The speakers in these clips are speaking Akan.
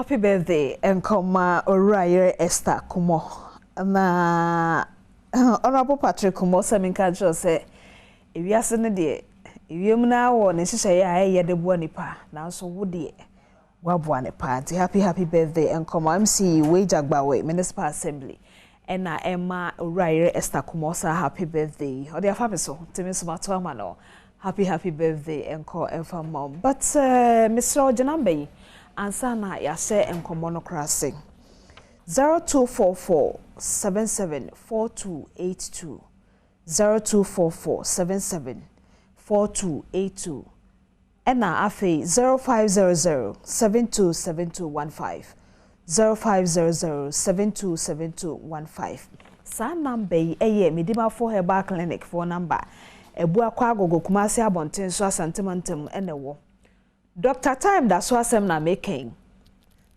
Happy birthday nkɔma Owura Yere Esther Kumɔ na Honorable Patrick Kumɔ sɛ menka nkyerɛ sɛ ewiase no deɛ, ewiem no ara wɔ ne nhyehyɛeɛ a ɛyɛ de boa nipa, nanso wo deɛ woaboa ne paa. Nti happy happy birthday nkɔma MC Weija Gbawe Municipal Assembly ɛna ɛma Owura Yere Esther Kumɔ saa happy birthday yi. Ɔde afa me so, nti me nso mato ama no. Happy happy birthday nkɔ ɛmfa mma wo. But mesrɛ wo gye number yi ansa na yɛahyɛ nkɔmmɔ no koraa ase. 0244 77 4282, 0244 77 4282, ɛna afei 0500 727215, 0500 727215. Saa number yi ɛyɛ Medimafo Herbal Clinic foɔ number. Abuakwa Agogo, Kumasi abɔnten so, Asantemantam ɛna ɛwɔ. Dr. Time da so asɛm na meka.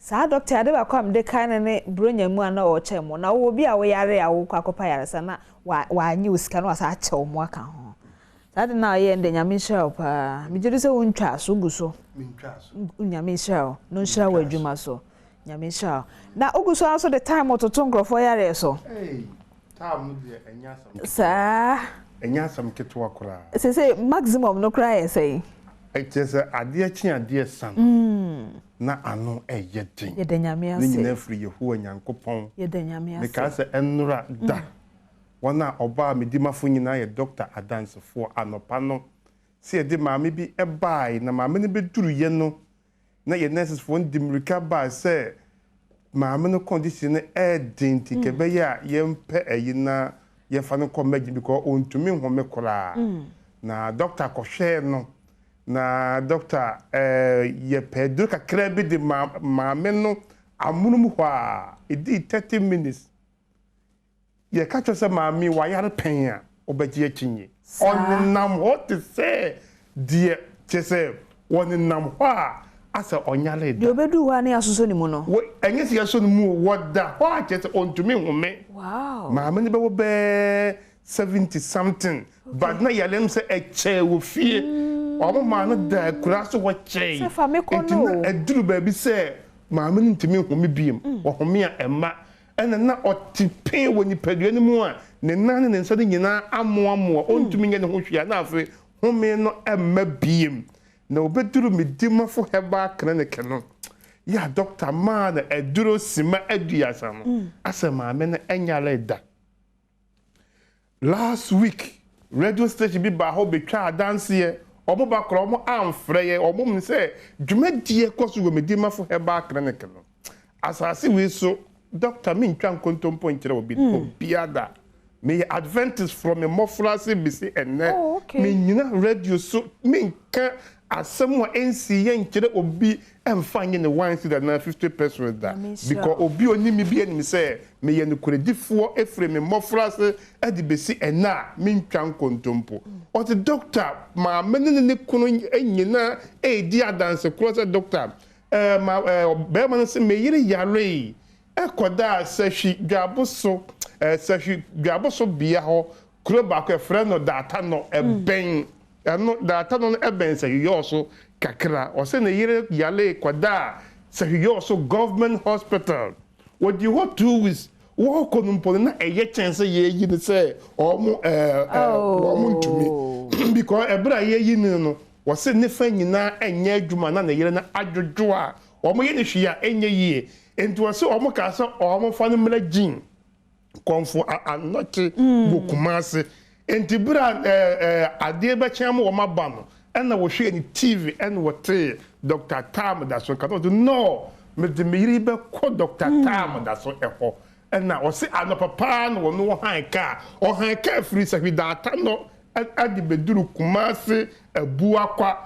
Saa doctor ade baako a mede kae no ne Buronya mu a na ɔrekyɛ mo na wowɔ bi a woyare a wokɔ akɔpa yaresa na wanyɛ wo sika na wasa akyɛ wo mo aka ho. Saa de na ɔyɛ ndɛ. Nyame nhyira wo paa. Megye di sɛ wontwa so, wogu so. Nyame nhyira wo no, nhyira wo adwuma so. Nyame nhyira wo na wogu so nso de time toto nkurɔfoɔ yareɛ so. Saa. Ɛnyɛ asɛm ketewa koraa. Sɛ maximum no koraa yɛ sɛn? Ɛkyerɛ sɛ adeɛ kye adeɛ san na ano ɛyɛ den. Yɛda Nyame ase. Ne nyinaa firi Yehowa Nyankopɔn. Yɛda Nyame ase. Mekaa sɛ ɛnnora da, wɔn a ɔbaa Medimafo nyinaa yɛ dɔkta adansefoɔ. Anɔpa no sɛ yɛde maame bi baeɛ, na maame no bɛduruyɛ no na yɛ nursesfoɔ no de mmirika baa sɛ maame no condition no ɛɛden, nti kɛbɛyɛ a yɛmpɛ ɛyi na yɛfa no kɔ emergency because ɔntumi nhome koraa. Na dɔkta kɔhwɛɛ no, na dɔkta yɛpɛ duro kakra bi de ma maame no. Amonom hɔ a ɛdii 30 minutes, yɛka kyerɛ sɛ maame wayare pɛn a wobɛgye akyinye. Ɔnenam hɔ te sɛ deɛ kyerɛ sɛ wɔnenam hɔ a asɛ ɔnyare da. Deɛ obɛduru hɔ a ne yɛasosɔ ne mu no. Ɛnyɛ sɛ yɛsɔ no mu o, wɔda hɔ a kyerɛ sɛ ɔntumi nhome. Maame no bɛwɔ bɛɛ 70 something, but na yare no sɛ ɛkyɛɛ wɔ fie. Ɔmo maa no da akura so hɔ kyɛe. Sɛ fa me kɔ nti no na o. Ɛduru baabi sɛ maame no ntumi nhome biem. Wɔhome a ɛma ɛna na ɔte pee wɔ nipadua no mu a ne nan ne ne nsa no nyinaa amoamoa, ɔntumi nyɛ ne ho hwee a na afei home no ɛmma biem. Na obɛduru Medimafo Herbal Clinic no, yɛ a dɔkta maa no aduro sima 30 no, asɛ maame no ɛnyare da. Last week radio station bi baa hɔ betwa adanseɛ. Ɔmo ba koraa ɔmo amfrɛ yɛ. Ɔmo mu sɛ dwumadie kɔ so wɔ Medimafo Herbal Clinic no. Asase wei so, dɔkta, mentwa nkontompo nkyerɛ obi obiara da. Meyɛ Adventist from me mmɔfra ase besi ɛnnɛ. Menyina radio so menka asɛm a ɛnsi yɛ nkyerɛ obi ɛmfa nye ne 1 cedi anaa 50 pesewas da, because obi onim me bi anim sɛ meyɛ nokorɛdifoɔ ɛfiri me mmɔfra ase ɛde besi ɛnnɛ a mentwa nkontompo. Ɔte dɔkta maame ne ne kunu nyinaa ɛredi adanse korɔ sɛ dɔkta ma bɛrima no sɛ meyere yaree ɛkɔdaa Sɛhwi Dwaboso Sɛhwi Dwaboso bea hɔ, kuro baako ɛfrɛ no Daata no ɛbɛn ɛno. Daata no ɛbɛn Sɛhwi Yɔɔso kakra. Ɔsɛ ne yere yare kɔdaa Sɛhwi Yɔɔso Government Hospital. Wɔdi hɔ 2 weeks. Wɔkɔ no mpo no na ɛyɛ kyɛn sɛ yɛyi no sɛ ɔmo ɛɛ ɛɛ wɔn ntumi, because ɛberɛ a yɛyi no, wɔsɛ ne fa nyinaa ɛnyɛ adwuma na ne yere no adwodwo a wɔn yɛ ne hwee a ɛnyɛ yie. Nti wɔsɛ wɔn kaa sɛ wɔn fa no mmerɛ gyin Kɔnfo Anɔkye wɔ Kumase. Nti bere a ɛɛ ɛɛ adeɛ bɛkyɛn ama wɔn aba no, ɛna wɔhwɛ ne TV ɛna wɔtee Dr. Tam da so nka na wɔte no, mede me yere bɛkɔ Dr. Tam da so ɛhɔ. Ɛna ɔse anɔpa paa na wɔn ɔhan kaa, ɔhan kaa firi Sahwi Daata no ɛde bɛduru Kumase Abuakwa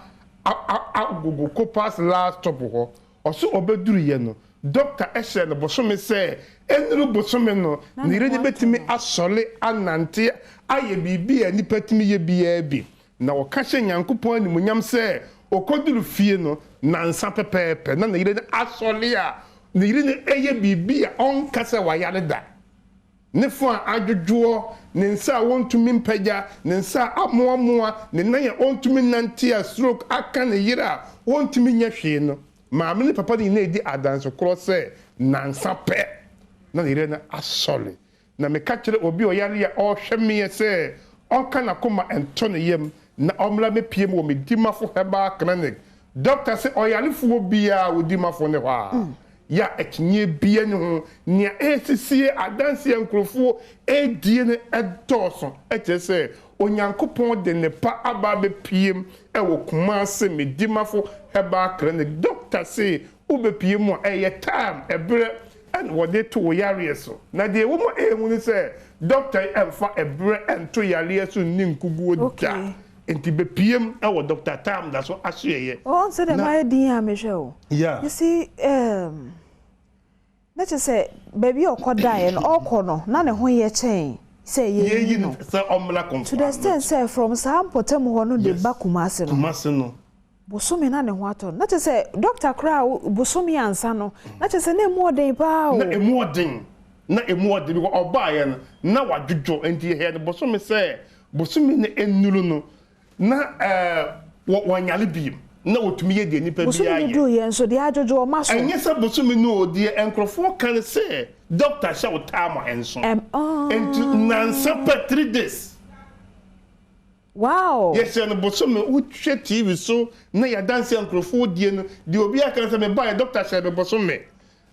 Agogo Kopas last stop hɔ. Ɔso ɔbɛduru yɛ no, dɔkta ɛhyɛ no bosome sɛ ɛnuru bosome no ne yere no bɛtumi asɔre anante ayɛ biribi a nipa tumi yɛ biara bi. Na ɔka hyɛ Nyankopɔn animuonyam sɛ ɔkɔduru fie no nansa pɛpɛɛpɛ na ne yere no asɔre a ne yere no ɛyɛ biribi a ɔnka sɛ wayare da. Ne fa a adwodwoɔ, ne nsa a wɔntumi mpagya, ne nsa a amoamoa, ne nan a ɔntumi nante a stroke aka ne yere a wɔntumi nyɛ hwee no. Maame ne papa no nyinaa redi adanse korɔ sɛ nnansa pɛ na ne yere no asɔre. Na meka kyerɛ obi a ɔyare a ɔrehwɛ meɛ sɛ ɔnka n'akoma nto ne yam na ɔmmra mmɛpue mu wɔ me Dimafo Herbal Clinic. Dɔkta se ɔyarefoɔ biara a ɔdi mafo ne hɔ a, yɛ a akyinnyeɛ biara nni ho, nea ɛresisie adanseɛ a nkurɔfoɔ redie no dɔɔso, kyerɛ sɛ Onyankopɔn de nnepa aba abɛpue wɔ Kumasi Medimafo Herbal Clinic. Dɔkta se wobɛpue mu a, ɛyɛ time, ɛberɛ, na wɔde to wo yareɛ so. Na deɛ ɛwɔ mu a ɛyɛ hu ne sɛ, dɔkta yi mfa ɛberɛ nto yareɛ so nni nkuguo da. Nti bɛpiem wɔ Dɔkta Tam da so asoɛeɛ. Oh, sɛ dɛ mayɛ din a mehwɛ o. Yeah. You see, um, na kyerɛ sɛ baabi a ɔkɔ daeɛ no, ɔkɔ no, na ne ho yɛ kyɛn sɛ yɛyi no. Sɛ ɔmmra To the extent sɛ from saa mpɔtam hɔ no de ba Kumasi no. Kumasi no. Bosome na ne ho atɔ no. Na kyerɛ sɛ dɔkta koraa bosome ansa no, na kyerɛ sɛ na emu ɔden paa o. Na emu ɔden. Na emu ɔden because ɔbaeɛ no, na wadwodwo. Nti yɛhɛɛ no bosome sɛ bosome no nnuru no, na wanyare bio. Na ɔtumi yɛ deɛ nipa biara yɛ. Bosome no duruiɛ nso, deɛ adwodwo ɔma so. Ɛnyɛ sɛ bosome no o, deɛ nkurɔfoɔ ka ne sɛ dɔkta hyɛ wo time a ɛnso. Nti nnansa pɛ, 3 days. Wow! Yɛhyɛ no bosome, wohwɛ TV so na yɛ adanse a nkurɔfoɔ die no, deɛ obiara ka ne sɛ mebaeɛ dɔkta hyɛɛ me bosome,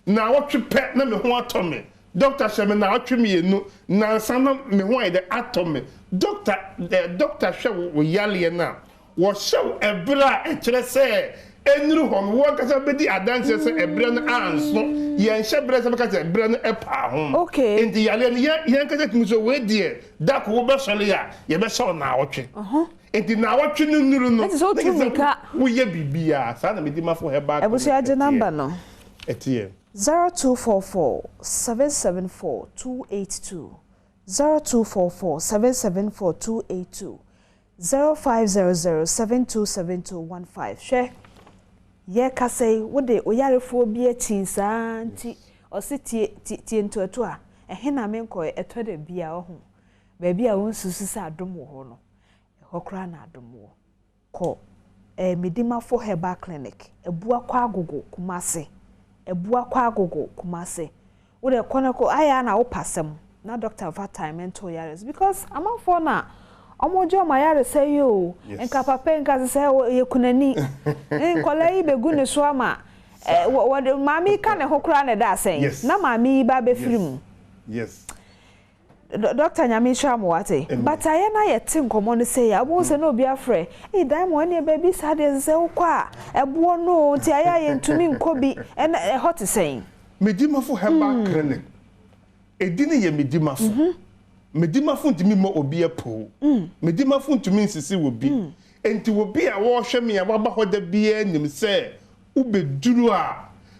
naawɔtwe pɛ na me ho atɔ me, dɔkta hyɛ me naawɔtwe mmienu, nansa na me ho ayɛ dɛ atɔ me. Dɔkta eh, dɔkta hwɛ wo wo yareɛ no a, wɔhyɛ wo ɛberɛ a ɛkyerɛ sɛ ɛnnuru hɔ no, wo ankasa bɛdi adanseɛ sɛ ɛberɛ no anso. Yɛnhyɛ berɛ sɛ bɛka sɛ ɛberɛ no ɛpaa ho. Enti yareɛ no, yɛn yɛn ankasa tumi sɛ wei deɛ Da koro wobɛsɔre a, yɛbɛhyɛ wo naawɔtwe. Enti naawɔtwe no nnuru no, na kyerɛ sɛ woyɛ biribiara. Saa na Medimafo Herbal Clinic Abusua gye number no. Ɛteɛ. 0244 774 282, 0244 774 282, 0500 727215. Hwɛ, yɛrekasa yi, wode oyarefoɔ bi akyi saa nti, ɔse tie, tie, tie ntoatoa. Ɛhe na menkɔɛ? Ɛtɔ da bi a, ɔho, baabi a wonsusu sɛ adom wɔ hɔ no, ɛhɔ koraa na adom wɔ. Kɔ eh, Medimafo Herbal Clinic, Abuakwa Agogo, Kumasi. Abuakwa Agogo, Kumasi. Wo deɛ kɔ na kɔ, ayɛ a na wopɛ asɛm, na doctor mfa time nto wo yareɛ so because amanfoɔ na wɔn gye wɔn ayaresa yi o. Nka papa yi nka sɛ ɔyɛ kunani. Nkwadaa yi bɛgu ne so ama eh, wɔde maame yi ka ne ho koraa na ɛda asɛn. Na maame yi ba abɛfiri mu. Doctor Nyame nhyira mo wate. But ayɛ na yɛte nkɔmmɔ no sei a, wobɛhu sɛ na obi afrɛ, ei Diamond ɛneɛ baabi saa deɛ ɛsɛ sɛ wokɔ a, ɛboɔ no o, nti ayɛ a yɛntumi nkɔ bi, ɛna ɛhɔ te sɛn? Medimafo Herbal Clinic, edin no yɛ Medimafo. Medimafo ntumi mmɔ obi apoo. Medimafo ntumi nsisi obi. Enti obi a ɔrehwɛ me a waba hɔ da biara nim sɛ wobɛduru a,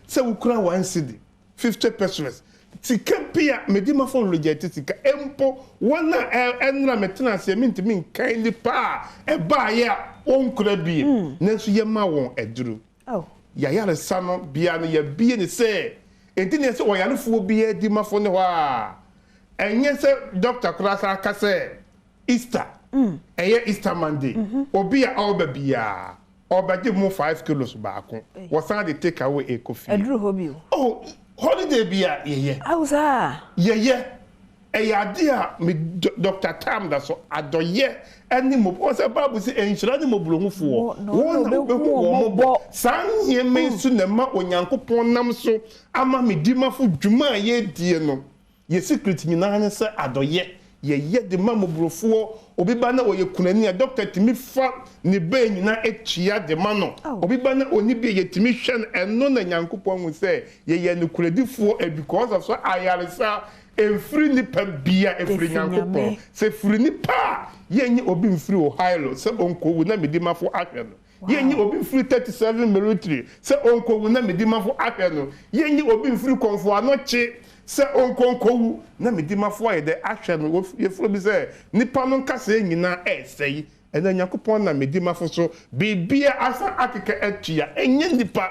sɛ wokura one cedi, 50 pesewas, sika bi a Medimafo nrejɛte sika. Mpo wɔn a ɛnora metena ase a mentumi nkan nnipa a ɛbaeɛ a wɔnkura bi, nanso yɛma wɔn aduru. Yɛayaresa no bea no yɛabue no sɛ enti nea ɛsɛ ɔyarefoɔ biara di mafo ne hɔ a ɛnyɛ sɛ dɔkta koraa san ka sɛ Easter ɛyɛ Easter Monday obi a ɔreba biara ɔbɛgye mo 5 kilos baako, wɔsan de take away ɛkɔ fie. Ɛduru hɔ bio. Oh, holiday bi a yɛyɛ. Awusa. Yɛyɛ ɛyɛ ade a me Dr. Tam da so adɔyɛ ɛne mo wɔn sɛ Bible sɛ nhyira ne mmɔborɔhufoɔ wɔn na wobɛhu wɔn mmɔbɔ. Saa nneɛma yi so na ɛma Onyankopɔn nam so ama me dimafo dwuma a yɛredie no. Yɛ secret nyinaa ne sɛ adɔyɛ yɛyɛ de ma mmɔborɔfoɔ. Obi ba na ɔyɛ kunani a, dɔkta tumi fa ne bɛɛ nyinaa atua de ma no. Obi ba na ɔnni bi a, yɛtumi hwɛ no. Ɛno na Nyankopɔn hu sɛ yɛyɛ nokorɛdifoɔ because of sɛ ayaresa ɛmfiri nipa bia, ɛfiri Nyankopɔn. Sɛ ɛfiri nipa a, yɛnnye obi mfiri Ohio sɛ ɔnkɔwu na medimafo ahwɛ no. Yɛnnye obi mfiri 37 Military sɛ ɔnkɔwu na medimafo ahwɛ no. Yɛnnye obi mfiri Kɔmfo Anokye sɛ ɔnkɔnkɔwu na medimafo ayɛ dɛ ahwɛ no. Yɛfrɛ obi sɛ nipa no nkasɛɛ nyinaa ɛresɛe. Ɛnna Nyankopɔn nam medimafo so biribiara asan akeka atua. Ɛnyɛ nipa.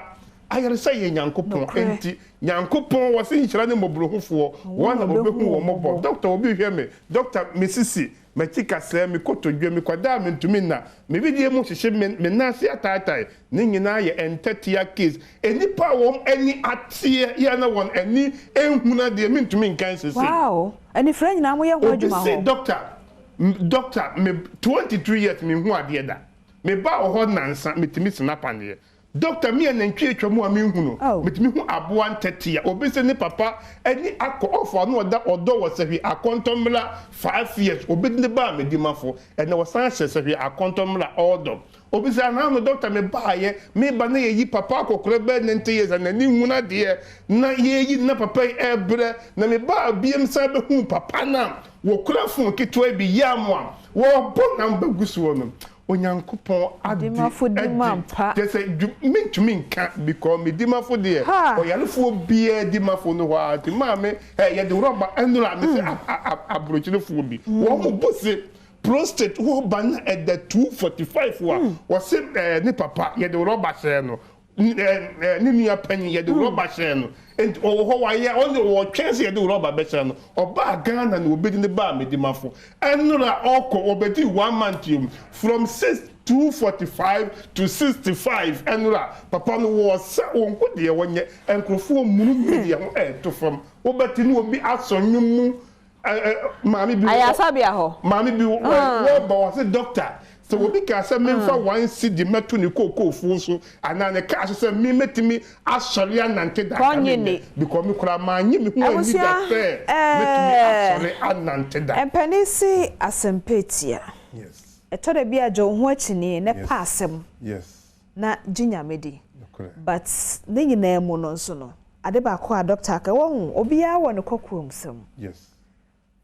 Ayaresa yɛ Nyankopɔn. Enti Nyankopɔn wɔse nhyira ne mmɔborɔhufoɔ, wɔn na wɔbɛhu wɔn mmɔbɔ. Dɔkta, obi rehwɛ me. Dɔkta, me sisi. M'akyi kasɛɛ, me kotodwe, me kwadaa a mentumi nna, me wedeɛ mu hyehye me, me nan ase ataetae, ne nyinaa yɛ ntɛtea case. Nnipa a wɔn ani ateɛ yɛ a na wɔn ani nhunu adeɛ, mentumi nkan seesei. Wow! Anifira nyinaa moyɛ ho Obi adwuma se hɔ? doctor, doctor, me 23 years menhu adeɛ da. Mebaa wo hɔ nnansa, metumi sena paneɛ. Doctor me a nantwi atwa mu a menhu no, metumi hu aboa ntɛtea. Obi se ne papa ani akɔ off a na ɔda ɔdɔ wɔ sahwi akɔntɔmmra 5 years obi de ne ba a medimafo ɛnɛ ɔsan hyɛ sahwi akɔntɔmmra ɔɔdɔ. Obi se anaa no doctor me baayɛ meba na yɛyi papa akɔkora bɛyɛ 90 years a n'ani nhunu adeɛ na yɛyi na papa yi ɛɛbrɛ na me baa biem san bɛhuu papa no a wɔkura phone ketewa bi yam a wɔɔbɔ number gu soɔ no. Onyankopɔn ade Dimafo di ma adi mpa. Kyerɛ sɛ dwu mentumi nka because me dimafo deɛ ɔyarefoɔ biara dimafo no hɔ ara nti maame ɛ yɛde rɔba nnura me sɛ aburokyerefoɔ bi wɔn mo bo se prostate rɔba na ɛda 245 a wɔse ɛɛ ne papa yɛde rɔba hyɛɛ no ne nua panyin yɛde rɔba hyɛɛ no nti ɔwɔ hɔ wayɛ ɔne ɔtwɛn sɛ yɛde rɔba bɛhyɛ no. Ɔbaa Ghana na obedi ne baa medimafo ɛnora ɔkɔ ɔbɛdi one month yom from 6 245 to 65. Ɛnora papa no wɔ sɛ wɔn ho deɛ wɔnyɛ nkurɔfoɔ munu media ho ɛɛto fam wobɛte ne obi asɔ nnwom mu ɛ ɛ maame bi Ayasabea hɔ. Maame bi wɔba wɔ sɛ doctor sɛ obi ka sɛ memfa 1 cedi mɛto ne kookoofuo so anaa ne kaa so sɛ me mɛtumi asɔre anante da Kɔnye ni. because me koraa maanye me ho ani da Abusua, sɛ mɛtumi asɔre anante da. Mpanin si asɛmpa tia. Ɛtɔ da bi a gye wo ho akyinie ne pa asɛm na gye Nyame di. But ne nyinaa mu no nso no, ade baako a doctor aka wɔn ho, obiara wɔ ne kɔkɔɔ nsɛm.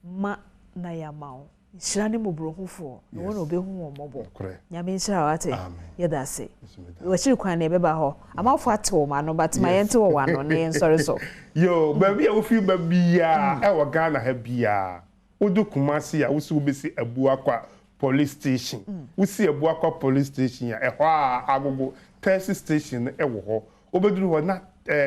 Ma na yɛama wo. Nhyira ne mmɔborɔhufoɔ na wɔn na wɔbɛhu wɔn mmɔbɔ. Nyame nhyira wo ate. Yɛda ase. Wɔakyiri kwan na yɛbɛba hɔ. Amanfoɔ ate wɔn ano but ma yɛnte wɔ wɔn ano na yɛnsɔre so. Yo, baabi a wofiri ba biara ɛwɔ Ghana ha biara, wodu Kumasi a wosi wobɛsi Abuakwa Police Station. Wosi Abuakwa Police Station a, ɛhɔ a Agogo taxi station no ɛwɔ hɔ. Wobɛduru hɔ na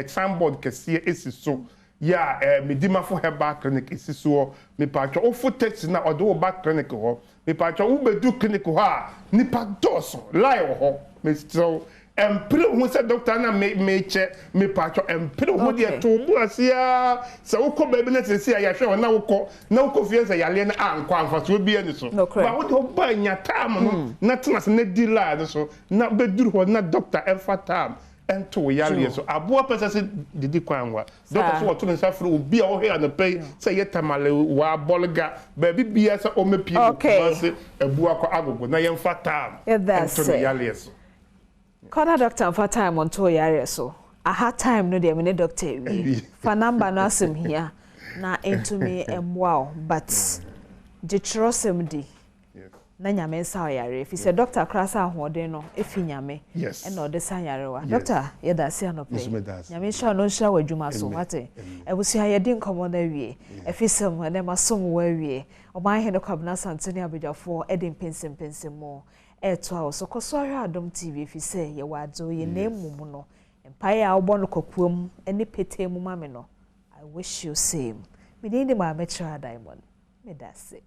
signboard kɛseɛ esi so yɛ a Medimafo Herbal Clinic esi soɔ. Mipatwa wofo taxi na ɔde wo ba clinic hɔ. Mipatwa wobɛdu clinic hɔ a nipa dɔɔso line wɔ hɔ. Mesrɛ mpere ho sɛ doctor na me mekyɛ mipatwa mpere ho deɛ to bo ase a sɛ wokɔ baabi na sɛsi a yɛahwɛ hɔ na wokɔ na wokɔ fie sɛ yareɛ no ankɔ amfasoɔ bi ani so ba wode woba nya time no na tena ase na di line no so na bɛduru hɔ na doctor ɛmfa time ɛnto wo yareɛ so. Aboa pɛ sɛ sɛ didi kwan wa doctor so wɔto ne nsa frɛ obi a wɔhwɛ anɔpɛ yi sɛ yɛ Tamale wa Bɔlga baabi bia sɛ ɔmɛpie wɔ Kumase Abuakɔ Agogo na yɛmfa time ɛnto ne yareɛ so. Kɔna doctor mfa time nto yareɛ so. Aha time no deɛ me ne doctor awie. Fa number no asɛm hia na ntumi mmoa wo but gye kyerɛsɛm di na Nyame nsa ɔyare fi sɛ doctor koraa sɛ ahoɔden no efi Nyame ɛna ɔde sa yarewa. Doctor, yɛda ase anɔpɛ. Nyame nhyira no nhyira wɔ adwuma so wate. Abusua, yɛdi nkɔmmɔ no awie ɛfi sɛm ɛnɛ masom wɔ awie. Ɔman hene Kwabena Asante ne abadwafoɔ ɛde mpɛnsɛmpɛnsɛm mu ɛɛto a wɔ so. Kɔ so ahwɛ Adom TV ɛfiri sɛ yɛwɔ adze yɛ na mmom no mpaeɛ a wobɔ no kɔkoam ne petee mu ma me no, I wish you same. Medin de Maame Kyerɛ Diamond. Meda ase.